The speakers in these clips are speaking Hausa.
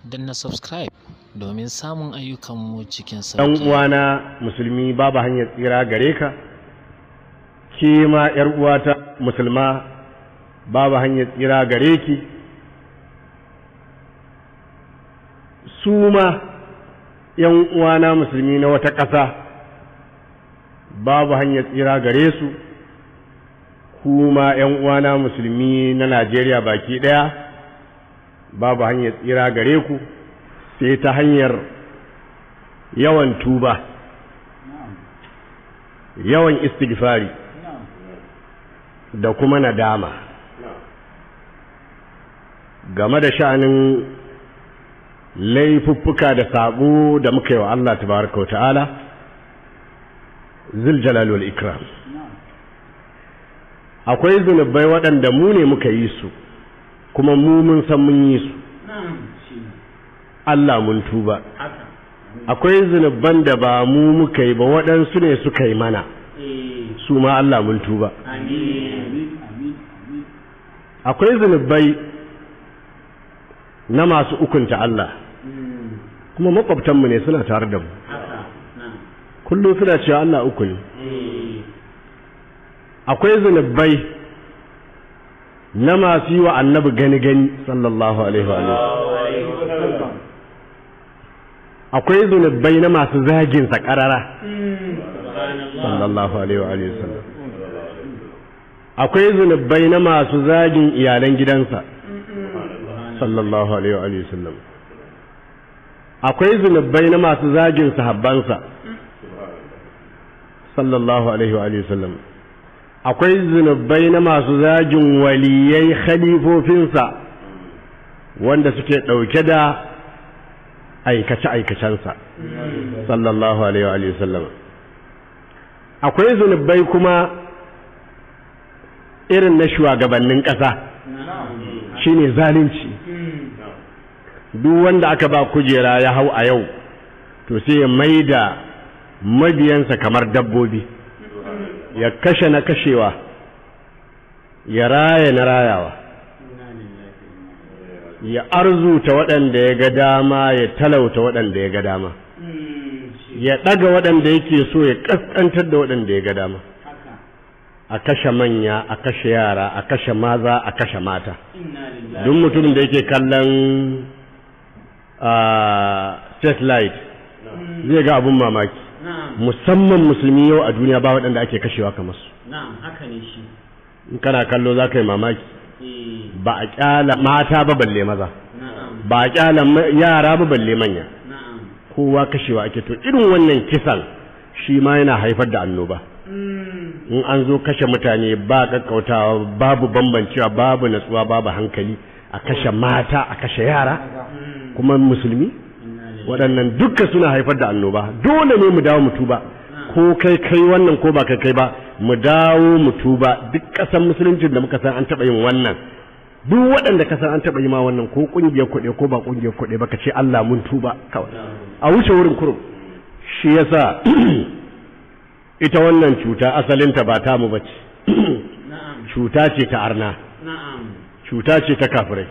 Danna subscribe domin samun ayyukanmu cikin ɗan sauƙi. Uwana musulmi, babu hanyar tsira gare ka. Ke ma ƴar uwata musulma, babu hanyar tsira gare ki. Su ma ƴan uwana musulmi na wata ƙasa, babu hanyar tsira gare su. Kuma ƴan uwana musulmi na Najeriya baki ɗaya, babu hanyar tsira gare ku sai ta hanyar yawan tuba, yawan istighfari da kuma nadama game da sha'anin laifuffuka da sabo da muka yi wa Allah tabaraka wa ta'ala zul jalal wal ikram. Akwai zunubai waɗanda mu ne muka yi su, kuma mu mun san mun yi su, Allah mun tuba. Akwai zunuban da ba mu muka yi ba, waɗansu ne suka yi mana, su ma Allah mun tuba. Akwai zunubai na masu ukunta Allah, kuma makwabtanmu ne, suna tare da mu kullum, suna cewa Allah uku ne. Akwai zunubai na masu yi wa annabi gani-gani sallallahu alaihi wa. Akwai zunubai na masu zagin sa karara sallallahu alaihi wa sallam. Akwai zunubai na masu zagin iyalan gidansa sallallahu alaihi wa sallam. Akwai zunubai na masu zagin sahabbansa sallallahu alaihi wa sallam. Akwai zunubai na masu zagin waliyai khalifofinsa wanda suke ɗauke da aikace-aikacensa sallallahu alaihi wa sallam. Akwai zunubai kuma irin na shugabannin ƙasa, shine zalunci. Duk wanda aka ba kujera ya hau a yau, to sai ya maida mabiyansa kamar dabbobi, ya kashe na kashewa, ya raya na rayawa, ya arzuta waɗanda ya ga dama, ya talauta waɗanda ya ga dama, ya ɗaga waɗanda yake so, ya ƙasƙantar da waɗanda ya ga dama. A kashe manya, a kashe yara, a kashe maza, a kashe mata. Duk mutumin da yake kallon satellite zai ga abun mamaki, musamman musulmi yau a duniya ba waɗanda ake kashewa kamar su. In kana kallo za ka yi mamaki. Ba a kyala mata ba balle maza, ba a kyala yara ba balle manya, kowa kashewa ake. To irin wannan kisan shi ma yana haifar da annoba. In an zo kashe mutane ba kakkautawa, babu bambancewa, babu natsuwa, babu hankali, a kashe mata, a kashe yara, kuma musulmi, waɗannan dukka suna haifar da annoba. Dole ne mu dawo mu tuba, ko kai kai wannan ko ba kai kai ba, mu dawo mu tuba. Duk ƙasar musuluncin da muka san an taɓa yin wannan, duk waɗanda ka san an taɓa yi ma wannan, ko ƙungiyar kuɗi ko ba ƙungiyar kuɗi ba, ka ce Allah mun tuba kawai, a wuce wurin kurum. Shi yasa ita wannan cuta asalinta ba ta mu bace, cuta ce ta arna, cuta ce ta kafirai.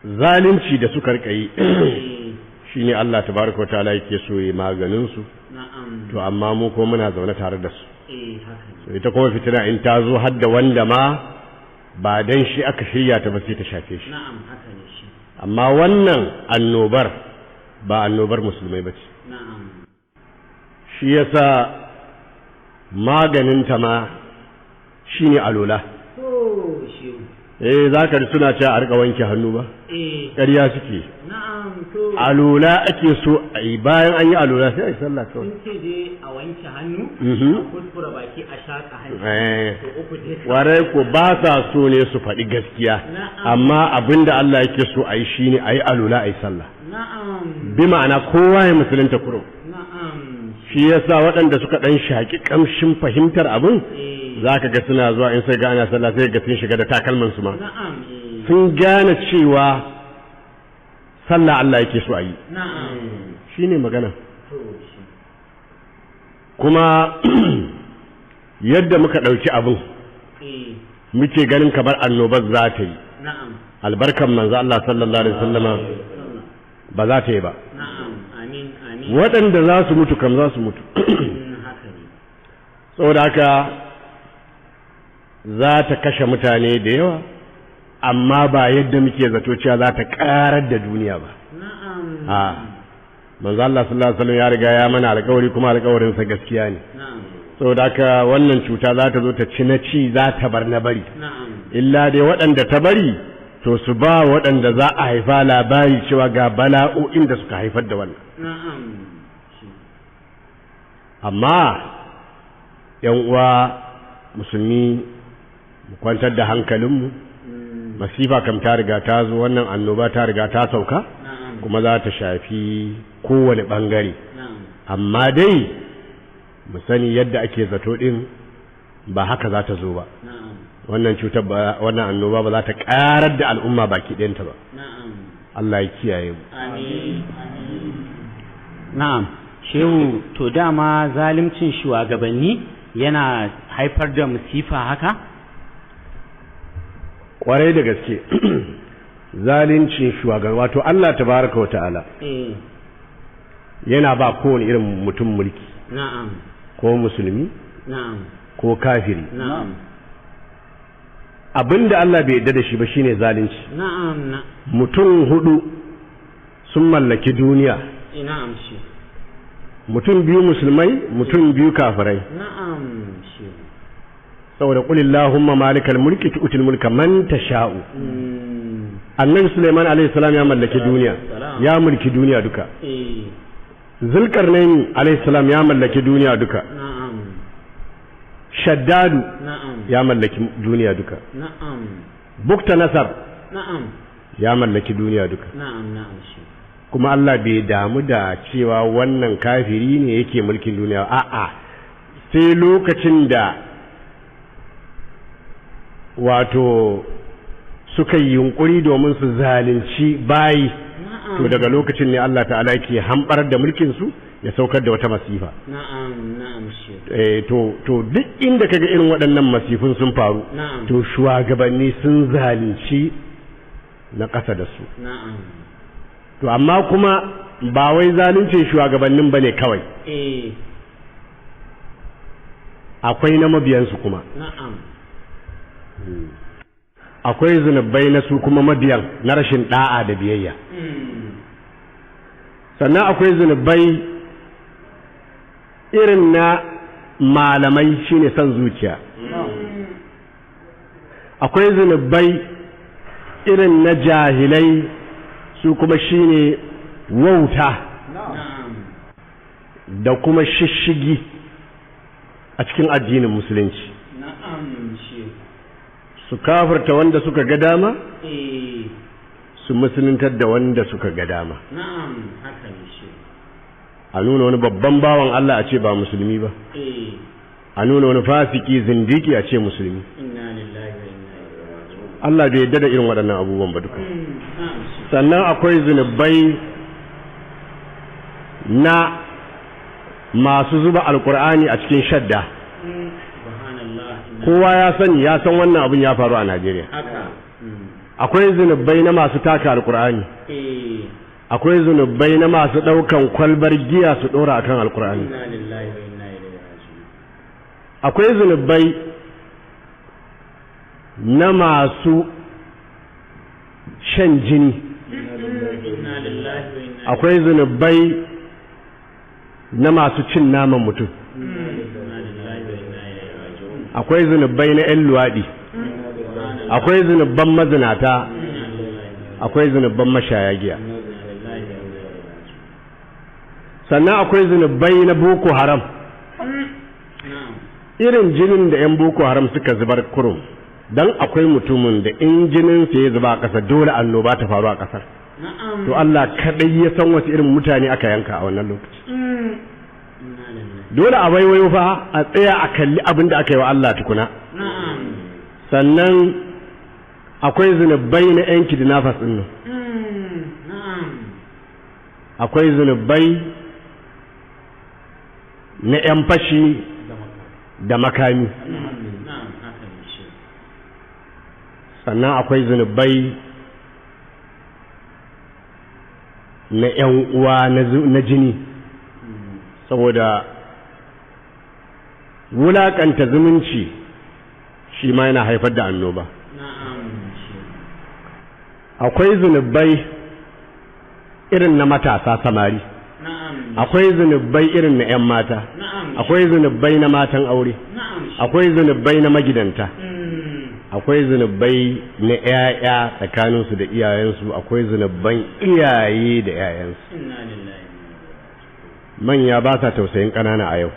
Zalunci da suka rika yi shine Allah tabaraka wa ta'ala yake so yi maganin su. To amma mu ko muna zaune tare da su. So ita kuma fitina in ta zo har da wanda ma ba dan shi aka shirya ta ba, sai ta shafe shi. Amma wannan annobar ba annobar musulmai bace. Shi yasa maganin ta ma shine alola. Eh, za ka ji suna cewa a rika wanke hannu ba, ƙarya suke. Alola ake so a yi, bayan an yi alola sai a yi sallah kawai. Sun ce dai a wanke hannu, a kuskura baki, a shaƙa hanci. To uku dai. Warai ko ba sa so ne su faɗi gaskiya, amma abin da Allah yake so a yi shine a yi alola, a yi sallah. Bi ma'ana kowa ya musulunta kurum. Shi yasa waɗanda suka ɗan shaƙi ƙamshin fahimtar abin, za ka ga suna zuwa, in sai ga ana sallah sai ga sun shiga da takalman su ma. Sun gane cewa sallah Allah yake so a yi. Shine magana. Kuma yadda muka ɗauki abin, muke ganin kamar annobar za ta yi. Albarkan manzo Allah sallallahu alaihi wasallama ba za ta yi ba. Waɗanda za su mutu kam za su mutu. Saboda haka za ta kashe mutane da yawa, amma ba yadda muke zato cewa za ta ƙarar da duniya ba. A manzo Allah sallallahu alaihi wasallam ya riga ya mana alƙawari, kuma alƙawarin sa gaskiya ne. Saboda haka wannan cuta za ta zo ta ci na ci, za ta bar na bari. Illa dai waɗanda ta bari to su ba waɗanda za a haifa labari cewa ga bala'o'in da suka haifar da wannan. Amma yan uwa musulmi, mu kwantar da hankalinmu. Masifa kam ta riga ta zo, wannan annoba ta riga ta sauka, kuma za ta shafi kowane bangare. Amma dai mu sani yadda ake zato din ba haka za ta zo ba. Wannan cutar ba, wannan annoba ba za ta karar da al'umma baki ɗayanta ba. Allah ya kiyaye mu. Amin. Na'am. Shehu, to dama zalimcin shugabanni yana haifar da musifa haka? Kwarai da gaske. Zalincin shugabanni, wato Allah tabaraka wa ta'ala yana ba kowane irin mutum mulki. Na'am. Ko musulmi? Na'am. Ko kafiri? Na'am. Abinda Allah bai yarda da shi ba shine zalunci. Na'am. Mutum hudu sun mallaki duniya. Na'am shi. Mutum biyu musulmai, mutum biyu kafirai. Na'am shi. Saboda qul illahumma malikal mulki tu'til mulka man tasha'u. Annabi Sulaiman alayhi salam ya mallaki duniya, ya mulki duniya duka. Zulkarnain alayhi salam ya mallaki duniya duka. Na'am. Shaddadu na'am ya mallaki duniya duka. Na'am. Bukta Nasar na'am ya mallaki duniya duka. Na'am na'am shi. Kuma Allah bai damu da cewa wannan kafiri ne yake mulkin duniya, a'a, sai lokacin da wato suka yi yunkuri domin su zalunci bayi, to daga lokacin ne Allah ta'ala yake hambar da mulkin su ya saukar da wata masifa. Na'am na'am shi. To duk inda kaga irin waɗannan masifun sun faru, to shugabanni sun zalunci na ƙasa da su. Na'am. To amma kuma ba wai zaluncin shugabannin bane kawai. Akwai na mabiyansu kuma. Na'am. Akwai zunubai na su kuma mabiyan na rashin da'a da biyayya. Sannan akwai zunubai irin na malamai, shine son zuciya. Akwai zunubai irin na jahilai, su kuma shine wauta da kuma shishigi a cikin addinin musulunci. Su kafirta wanda suka ga dama, su musuluntar da wanda suka ga dama. Na'am, haka ne shi. A nuna wani babban bawan Allah a ce ba musulmi ba. A nuna wani fasiki zindiki a ce musulmi. Inna lillahi wa inna ilaihi raji'un. Allah bai yarda da irin waɗannan abubuwan ba duka. Sannan akwai zunubai na masu zuba alkur'ani a cikin shadda. Kowa ya sani, ya san wannan abin ya faru a Najeriya. Akwai zunubai na masu taka alkur'ani. Akwai zunubai na masu ɗaukan kwalbar giya su ɗora akan alkur'ani. Akwai zunubai na masu shan jini. Akwai zunubai na masu cin naman mutum. Akwai zunubai na 'yan luwaɗi. Akwai zunubban mazinata. Akwai zunubban mashaya giya. Sannan akwai zunubai na Boko Haram. Irin jinin da 'yan Boko Haram suka zubar kurum, don akwai mutumin da in jininsa ya zuba a ƙasa dole annoba ta faru a ƙasar. To Allah kaɗai ya san wasu irin mutane aka yanka a wannan lokaci. Dole a waiwayo fa a tsaya a kalli abin da aka yi wa Allah tukuna. Sannan akwai zunubai na 'yan kidnappers ɗin nan. Akwai zunubai na 'yan fashi da makami. Sannan akwai zunubai na 'yan uwa na jini, saboda wulaƙanta zumunci shi ma yana haifar da annoba. Akwai zunubai irin na matasa samari, akwai zunubai irin na 'yan mata, akwai zunubai na matan aure, akwai zunubai na magidanta, akwai zunubai na 'ya'ya tsakaninsu da iyayensu, akwai zunuban iyaye da 'ya'yansu. Manya ba sa tausayin ƙanana a yau.